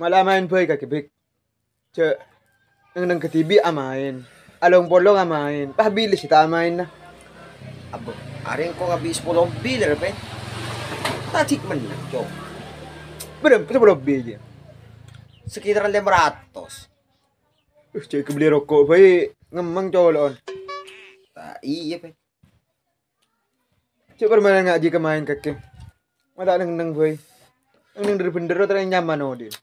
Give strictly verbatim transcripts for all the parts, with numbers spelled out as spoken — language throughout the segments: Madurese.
Mala maèn bhâi kakè, Bik. Jhâ' neng-neng kadhibi' amaèn. Along-polong amaèn. Pas bilâ sè ta' amaènna? Abbâ, arè engko' ngabi' sapolo lebbi, lè, Pèn. Tadâ' mennang, Cong. Bârâmpa sapolo lebbi, jhâ'? Sekitaran lèma ratos. Uh, jhâ' èkabelli roko' bhâi, ngemmeng colo'an. Ta' iyâ, Pèn. Jhâ' parmainan ngajhi ka maèn kakè. Ma' ta' neng-neng bhâi. Neng-neng dhâr-bhendhâr terro nyaman odi'.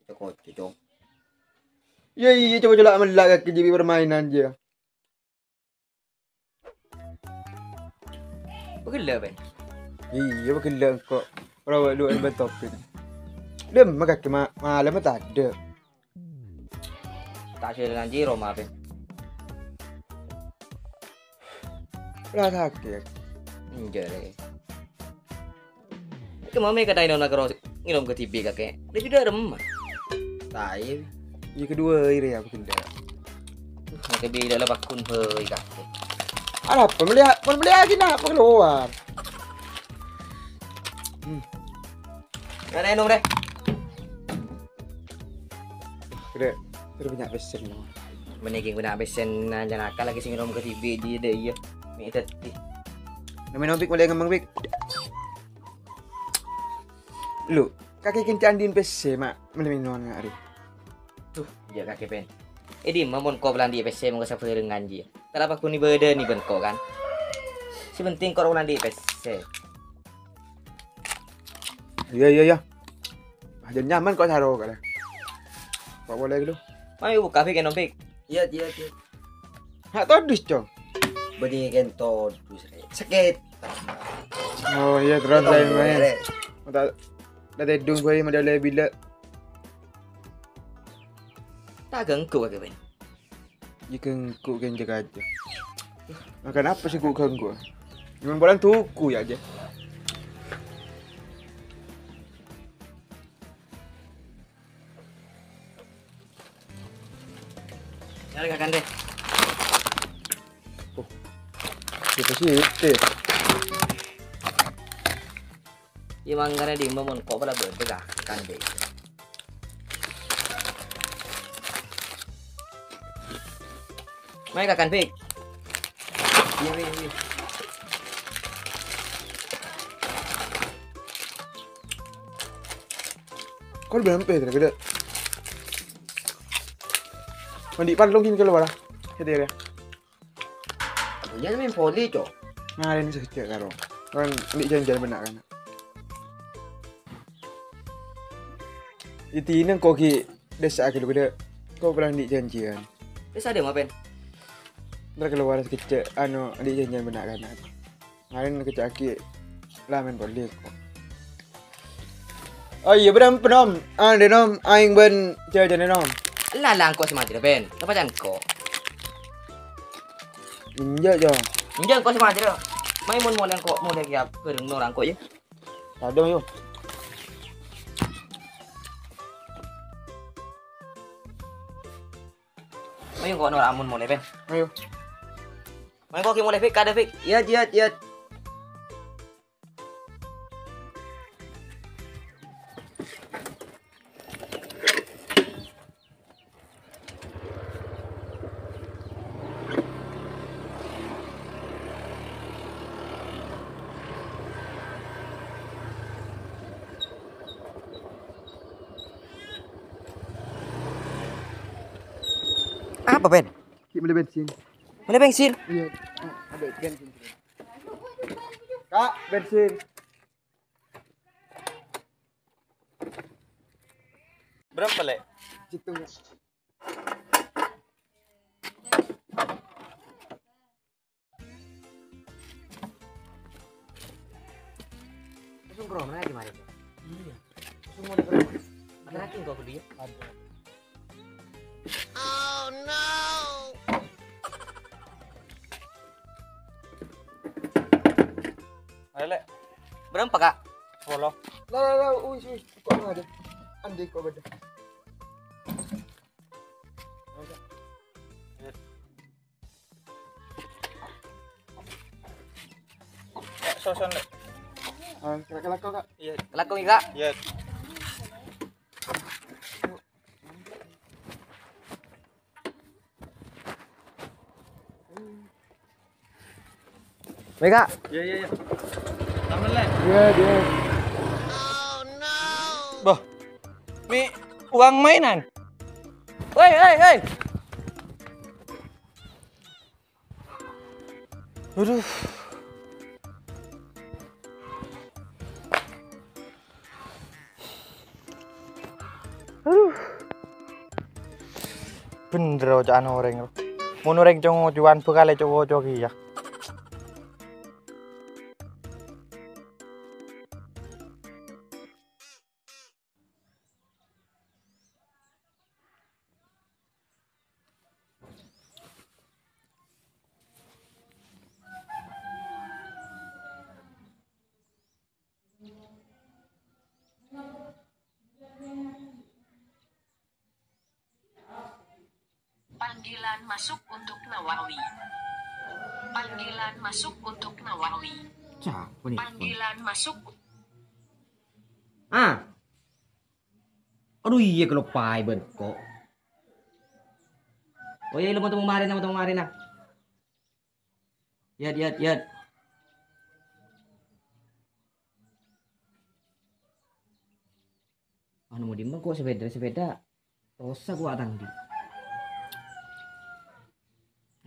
Cocok, cocok. Iyâ, iyâ, coba colok mella' kakè jhâ' bi' parmainan jiyâ. Pagella, Pèn? Iyâ, pagella engko'. Ora wa' lu en bentopin. Lem, ma kakè ma-, malem tadâ'. Ta' sè nganji roma, Pèn. Ora sakè'. Enjâ', rè. Kemma me' kadhâ'na nona karo ngènom kadhibi' kakè. Dâ' judâ remma. Taè. Iyâ, kedua iri aku pindah. Maka bi' dâ' la pakkun bhâi kakè. Arapa melihat, pon melihat lagi nak keluar. Hmm. Ada ngènom, rè. Kira, kira bânnya' pèssèna. Mènèng bânnya' pèssèna, jhâ' nakal lagi sè ngènom kadhibi' dâ' iyâ. Me' dâddhi. Namèna Bik, malè ngemmeng, Bik. Lu, kakè kèng cè' andi'na pèssè, ma' malè mènong arè. Duh, jhâ' kakè, Pèn. È dimma mon ko' palandhi' pèssè mongko sabhârengan jiyâ. Tarapa ghun ibâdâna bân ko', kan? Sè penting ko' palandhi' pèssè. Iyâ, iyâ, iyâ. Ah, jhân nyaman ko' saro kalè. Ko' polè ghâllu. Ayo, buka, Pik, ngènom, Pik. Iyâ, iyâ, iyâ. Ha' todus, Cong. Bânnè kèng todus, rè. Sakèt. Oh, iyâ, terros laèn maèn. Rè. Ta', ta' tèdung bhâi modâlè bilâ. Ta' ganggu kakè, Pèn. Iyâ, ganggu kèng jâgâ ajâ. Makan apa sih gua ganggu? Cuman bulan tuku ya aja. Nyari kakan deh. Oh. Itu sih itu. Iyâ, mangkana dimma mon ko' pala bâdâ kakan, Bik. Mayu kakan, Bik. Iyâ, wi, wi. Kol bârâmpa, Dra, ghâdhâ'? Mandi palung ghi' kalowar, ah. Sè tèrè. Iyâ, maèn voli, Cok. Ngarèn sakejjhâ' karo. Kan andi' jhânjhiyân bân na'-kana'. Iyâ, dineng ko' ghi' dâssa'a ghâllu, ghâdhâ'. Ko' pala andi' jhânjhiyân. Dâssa' dimma, Pèn? Entar kalowar sakejjhâ', ano, andi' jhânjhiyân bân na'-kana'. Ngarèn kèca'aghi la maèn voli ko'. Oh iyâ, bârâmpa, Nom? Andi', Nom, aèng bân jhâjhânna, Nom. Ella, la, engko' sè majârâ, Pèn. Napa can ko'? Enjâ', Jong. Enjâ', engko' sè majârâ. Mayu mon molè engko', molè kèya bhâreng noro' engko', yâ. Tadâ', mayu. Mayu, engko' noro' Amun molè, Pèn. Mayu. Mayu, engko' ghi' molè, Fik. Kadâ, Fik. Iyâ, iyâ, iyâ. Apa, Pèn? Ghi' mellè bensin. Mellè bensin? Iyâ, adâ' bensin. Ka', bensin. Bârâmpa, Lè'? Sèttong, Ka'. Langsung ke rumah aja, mari. Iyâ. Langsung mau ke rumah. Ada lagi nggak aku dia? Ada. Ayo, Lè'. Bârâmpa, Ka'? Sapolo. Lah, lah, lah, uy, uy, ko' ada. Andi' ko' bâdâ. Ayo, Ka'. Iya. Lè', soson, Lè'. Ah, kalako, Kak. Iya. Kalako, Kak. Iya. Baik, Kak. Iya, iya, iya. Aman, Le. Iya, iya. Bâh, mè' uwang mainan. Woi, woi, woi. Aduh. Aduh. Bhender oca'an orèng. Mon orèng co-ngocowan bhâkal èco-ngoco kèya. Panggilan masuk untuk Nawawi. Panggilan masuk untuk Nawawi. Siapa nih? Panggilan masuk. Ah. Aduh, iyâ, kaloppaè bân kok. Oh iyâ, lu mau temu kemarin, mau temu kemarin, ah. Yat, yat, yat. Anu, mau dimma kok sepeda, sepeda. Rosak kok atang di.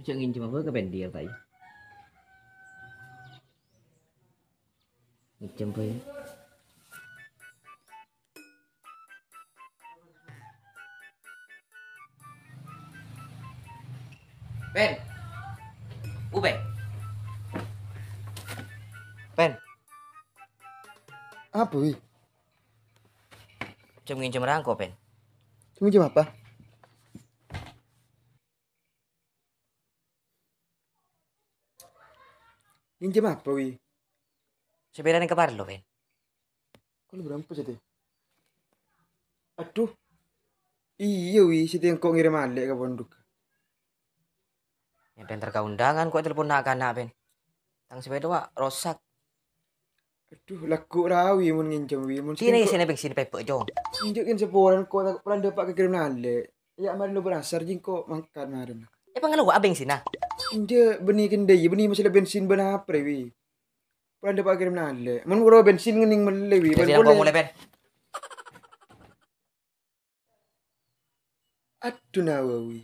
Aja nginjem apa ke pendir tadi. Nginjem apa ya? Pen. U, Pen. Pen. Apa, Wi? Cem nginjem rangko, Pen. Cem nginjem apa? Nginjem apa, Wi? Sepedana Kak Parlo, Pen. Kok lu berempat jadi? Aduh. Iya, Wi, siti engko' ngirim alè' ka pondhuk. Ya, Pen, entar ka undangan kok telepon na'-kana', Pen. Tang sepeda, Wak, rosak. Aduh, lagghu' ra, Wi, mon nginjem, Wi. Mon sini, sini, Pen, sini, pepek, Jong. Injek kan seporan kok tak pelan dapat ke kirim alè'. Ya, mari lu berasar, jing kok mangkat maren. Eh, pengelu, Wak, Pen, sini, nah. Injek, beni kendai, beni masalah bensin, bena apa, Wi? Pelan dapat kirim alè'. Mon kuro bensin ngening mele, Wi. Pen, sini, aku mulai, Pen. Aduh, Nawawi.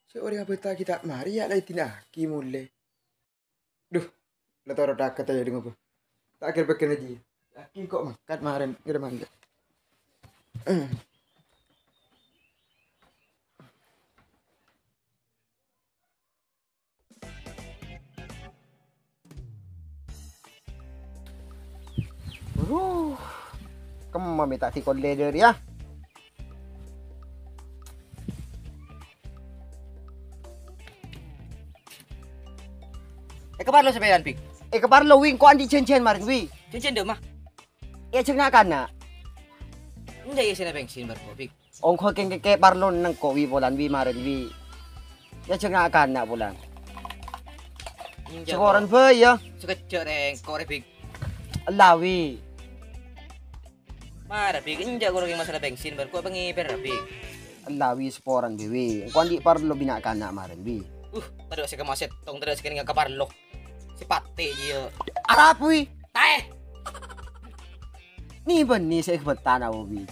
Sè orèng abâta ghi' ta' marè, ya, la èdina'aghi molè. Duh, la toro' dhâkèt aja, deng apa? Ta' kèr-pèkkèr aja. Lagi kok mangkat maren, ngira mangkat. Aduh, kemma mè' ta' dikollè dhâri, ya. Eh, Kak Parlo sampèyan, Bik? Eh, Kak Parlo, Wi, engko' andi' jhânjhiyân marèn, Wi. Jhânjhiyân dâ' emma? È ajhâk na'-kana'. Enjâ' iyâ sè nèbeng sin marko, Bik. Ongko' kèng kèkè parlo nengko' wi polan wi marèn wi. Yâ, jhâ' na'-kana' polan. Enjâ', Sakoran kok. Bhâi, yâ. Sakejjhâ' rèng, kok rè, Bik. Ella, wi. Mara, Bik, enjâ' kok rè masalah bensin, bar kok pangèpèr, Bik. Ella, wi, sakoran bhâi, wi. Engko' andi' parlo bi' na'-kana' marèn, wi. Uh, tadâ' sè kemma sèttong, tadâ' sè kennengnga ka parlo. Sè patè, iyâ. Arapa, wi? Taè! Ni-bâni sè èbhântana, wi.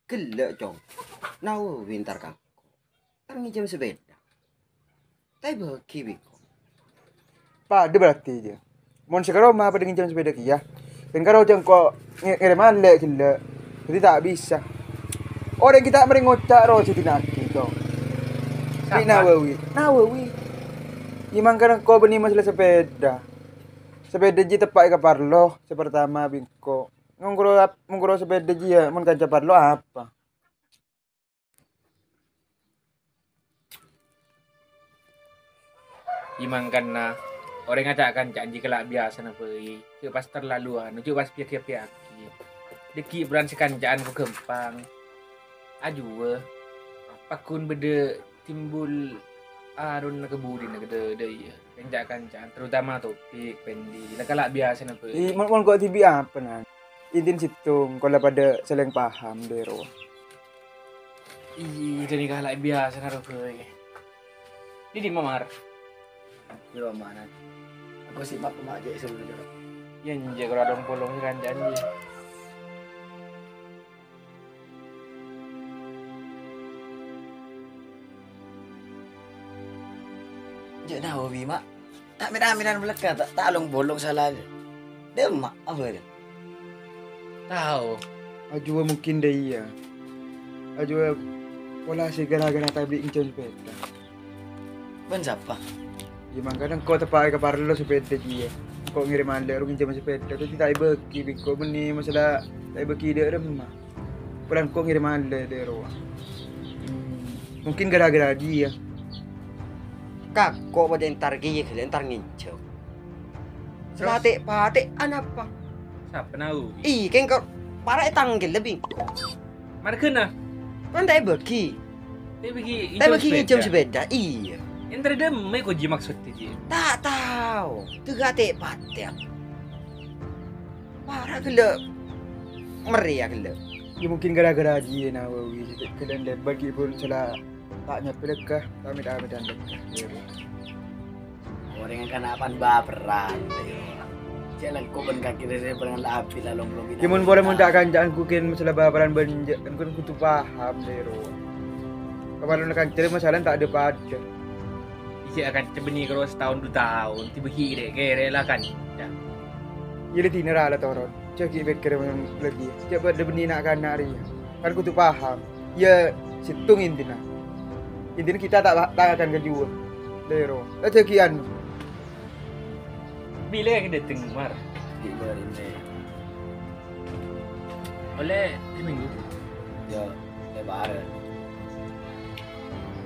Ghellâ', Cong. Nawawi entar ka engko'. Entar ngènjhâm sapèda. Ta' èbâghi bi' engko'. Padâ berarti, jâ. Mon sè ka roma padâ ngènjhâm sapèda kèya. Bân karo jâ engko' ngè-, ngèrèm alè' ghellâ'. Dhâddhi ta' bisa. Orèng ghi' ta' marè ngoca' ro jâ dina'aghi, Cong. Sapa? Bi' Nawawi. Nawawi. Iyâ mangkana engko' bânnè masalah sapèda. Sapèda jiyâ teppa' èkaparlo, sè partama bi' engko'. Ngongkoro ap-, ngongkoro sapèda jiyâ mon kanca parlo apa? Iyâ mangkana, orèng aca'-kanca'an jiyâ kala' biyasana bhâi, jhâ' pas terlalu anu, jhâ' pas pèyè-pèyèaghi. Dhâggi' bârân sakanca'an kok ghâmpang. Ajuwâ, pagghun bâdâ timbul Arun ka budina ka dâ'-dâ' iyâ. Kanca-kancaan, terutama Topik, Pendi. La kala' biyasana bhâi. Ih, mon, mon ko' dhibi' apa, Nan? Intin sèttong, ko' la padâ salèng paham, dero. Ih, dhâni kala' biyasana ro bhâi. Di dimma, Mar? Di roma, Nan. Aku simak pemakai sebenarnya. Iyâ, enjâ' karo adong polong kancaan, iyâ. Jâ' Nawawi, Ma'. Ta' mèr-amèran bâlâkka', ta', ta' long-bolong sala. Dâ' emma', apa dâ'? Tao. Ajuwâ mungkin dâ' iyâ. Ajuwâ pola sè gara-gara tabi' nginjhâm sepeda. Bân sapa? Iyâ, mangkana engko' teppa'a ka parlo sepeda jiyâ. Engko' ngèrèm alè' ro nginjhâm sepeda, dhâddhi ta' èbâghi bi' engko' bânnè masalah ta' èbâghi dâ' remma. Polana engko' ngèrèm alè' dâ' rowa. Hmm, mungkin gara-gara jiyâ. Kako padâ entar kèya ghellâ' entar nginjhâm. Terus? Sala tè'-patè' anapa? Sapa nao? Ih, kèng ko' para' ètanggel lebbi. Marghâna? Kan ta' èbâghi. Ta' èbâghi. Ta' èbâghi nginjhâm sepeda. Iyâ. Entar dâ' emma' ko' jiyâ maksodda jiyâ? Ta' tao. Tega tè'-patè'. Para' ghellâ' mèrrèya ghellâ'. Iyâ, mungkin gara-gara jiyâ Nawawi, ghellâ' lèbât ghi' pon sala ta' nyabâ lèkka, ta' mèt-amètan lèkka. Iyâ, Bu. Orèng kana' pan baperan. Jâ' lengko bân kakè rè-, rè-, bân la abit la long-long. Iyâ, mon polè mon ta' kancaan ku kèng masalah baperan bân jâ', kan kodhu paham, dero. Kaparlona kanca masalah ta' dâ-padâ. Isi akan cebeni karo sataon du taon, tiba kiri kere la kanca. Iyâ, la dina ra la toron. Jâ' ghi' pèkkèr lagi. Jâ' padâ bânnè na'-kana' rèya. Kan kodhu paham. Iyâ, sèttong intina. Intina kita ta', ta' akan kajuwâ. Dero. Ta' jâgiyân. Bilâ kè dâteng, Mar? Di luar ini. Ollè seminggu. Ya, lebar.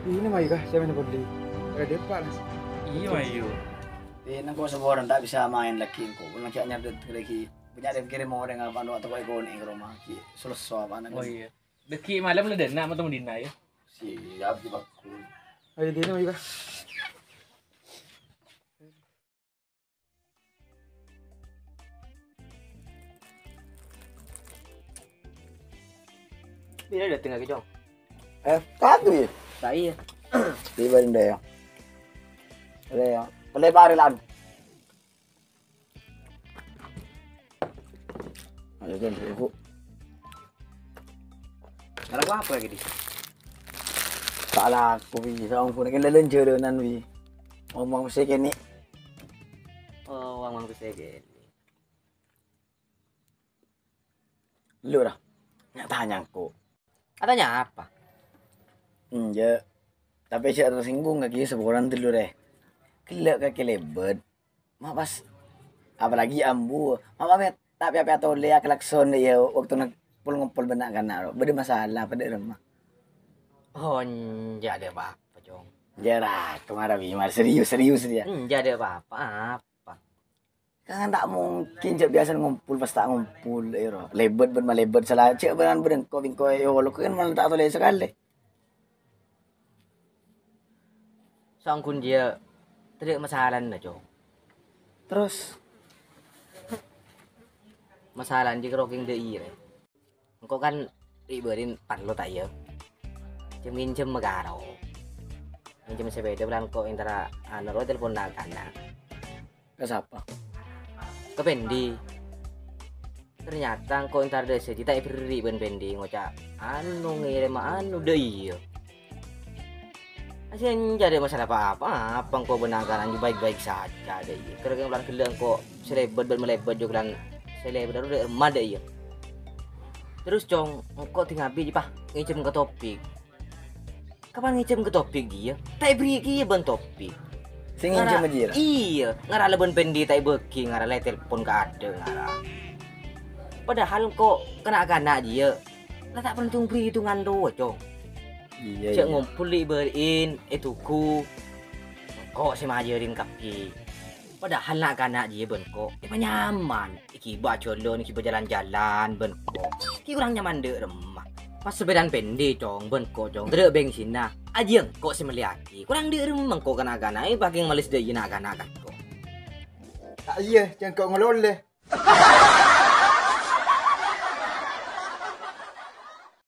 Ini mah, Kak, saya main volley. Ada depan. Iyâ, ayo. Ini kok sebulan tak bisa main lagi, kok. Pernah kayak nyari lagi. Punya ada pikirin mau orang apa, ndak tahu kok ekonomi ke rumah. Ki, selesai apa, nanti. Oh, iyâ. Dâgghi' malem la dâna' matemu dinna' yâ. Siap, Ki Bakun. Ayo, dina, ayo, Kak. Bilâ dâteng lagi, Cong? Eh, kagri. Ta' iyâ. Di bâreng dâ' yâ. Lè yâ. Pelè barè lan. Ayo, Jon, ibu. Salah apa lagi, Di? Salah aku, Wi. Salah aku. Ini lain jalanan, Wi. Ngomong sih kene. Oh, ngomong sih kene. Lu, dah. Nggak tanya aku. Tanya apa? Enggak. Tapi saya tersinggung lagi sebulan dulu, deh. Gellâ' kakè lèbât. Ma' pas, apalagi ambu. Ma' pas ta' pèya-pèya tolè aklakson, yâ, waktona pol-ngompol bân na'-kana', ro. Bâdâ masalah, padâ remma. Oh, enjâ' adâ' pa-apa, Cong. Jâ' ra, kemara Bimar, serius, serius dia. Enjâ' adâ' pa-apa, apa? Kan ta' mungkin jâ' biasa ngompol pas ta' ngompol, yâ, ro. Lèbât bân malèbât, sala jâ' bân bâdâ engko', bengko, yâ, walaupun kan malah ta' tolè sakalè. Sangghun jiyâ tadâ' masalana, Cong. Terros? Masalana jiyâ karo kèng dâ' iyâ, rè. Engko' kan rè' bârin parlo ta' iyâ? Jhâm-ngènjhâm makaro. Ngènjhâm sepeda polana engko' entara anu ro telpon na'-kana'. Ka sapa? Ka Pendi. Ternyata engko' entar dâ' sèdhi ta' èberri' bân Pendi ngoca' anu ngèrèm anu dâ' iyâ. Asènjâ dâ' masalah pa-apa, apa engko' bân na'-kana' baik-baik saja dâ' iyâ. Kèra-kèra polana ghellâ' engko' sè lèbât bân malèbât jhughân sè lèbât aro dâ' remma dâ' iyâ. Terros, Cong, engko' dingabit, Pa, ngènjhâm ka Topik. Kapan ngènjhâm ka Topik jiyâ? Ta' èberri' kèya bân Topik. Sè ngènjhâm jiyâ, ra? Iyâ, ngara la bân Pendi ta' èbâghi, ngara la ètelpon ka adâ' ngara. Padahal engko' ka na'-kana' jiyâ la ta' pernah tong-bhârtongan rowa, Cong. Iyâ, jhâ' iyâ. Ngompol è bâri'in, è tugu. Engko' sè majârin kabbhi. Padahal na'-kana' jiyâ bân engko' èpanyaman. Èghibâ ajhâlân, èghibâ jhâlân-jhâlân bân engko'. Ghi' kurang nyaman dâ' remma. Pas sapèdana pendhi, Cong, bân engko', Cong, tadâ' bensinna. Ajiyâ engko' sè mellèyaghi. Korang dâ' remma engko' kana'-kana', èpakèng malès dâ' iyâ na'-kana' ka engko'. Ta' iyâ, cè' engko' ngololè.